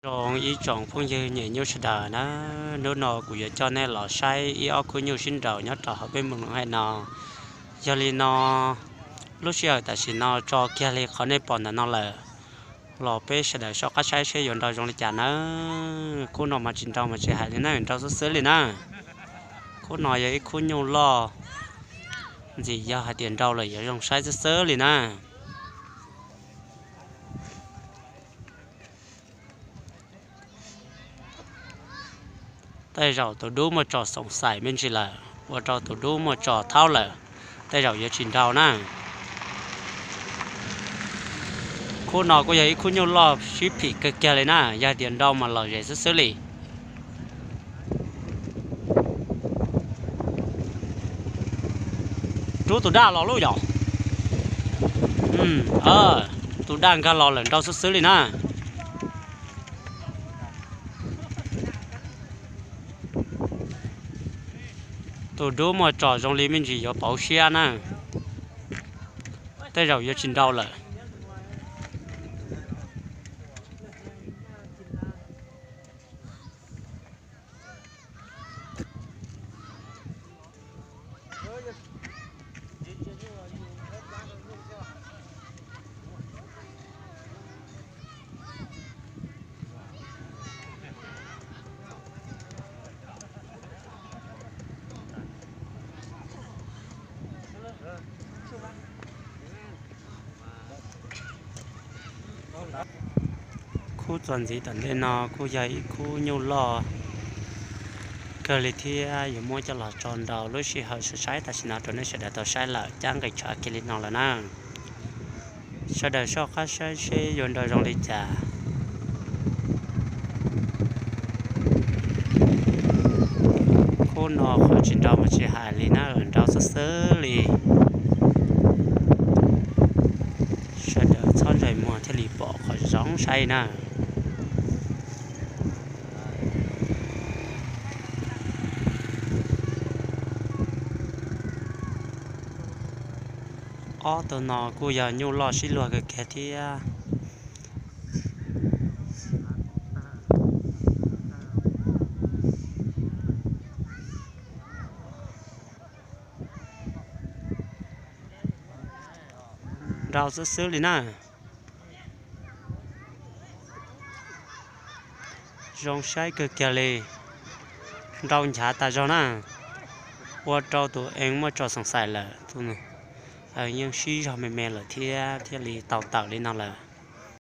Zoo ib tsoom phooj ywg nyiam nyuj sawv daws na, hnub no kuv yuav coj nej los saib ib ob khub nyuj sib nraus nyob rau hauv peb mus no hais no. Yog li no, lub sij hawm tam sim no tso kiag li qhov nej pom ntawm no lawm, los peb sawv daws soj qab saib seb yuav nrau zoo li cas na. Khub no mas tsis nrau mas tsis hais li na, nrau xwb xwb li na. Khub no yog ib khub nyuj loj, ntxim yog hais tias nrau lawm yuav zoo saib xwb xwb li na. Tej zaum tus dub muaj tso xoom xaim me ntsis lawm, ua rau tus dub muaj tso thaub lawm, tej zaum yuav tsis nrau na. Khub no kuj yog ib khub nyuj loj sib phim kawg kiag li na, yog tias nrau mas lom zem xwb xwb li. Rub tus daj los lub yom. Tus daj nkag los lawm, nrau xwb xwb li na. Tus dub muaj tso zoo li me ntsis yuav pauv siab na, tej zaum yuav tsis nrau lawm. Khub txuas ntxiv tom ntej no kuj yog ib khub nyuj loj kawg li thiab, yuav muab coj los tso nrau lub sij hawm saib tam sim no rau nej sawv daws tau saib lawm, cab nqis tshav kiag li no lawm na. Sawv daws soj qab saib seb yuav nrau zoo li cas. Khub no qhov tsis nrau mas tsis hais li na, nrau xwb xwb li. Sawv daws txhob ntsais muag thiaj li pom qhov zoo saib na. Ob tug no kuj yog nyuj loj sib luag kawg kiag thiab. Nrau xwb xwb li na. Zoo saib kawg kiag li. Nrau nchav tas zog na, ua rau tus eev muaj tso xoom xaim lawm, yeej sib zog me me lawm thiab thiaj li tau tawm li no lawm.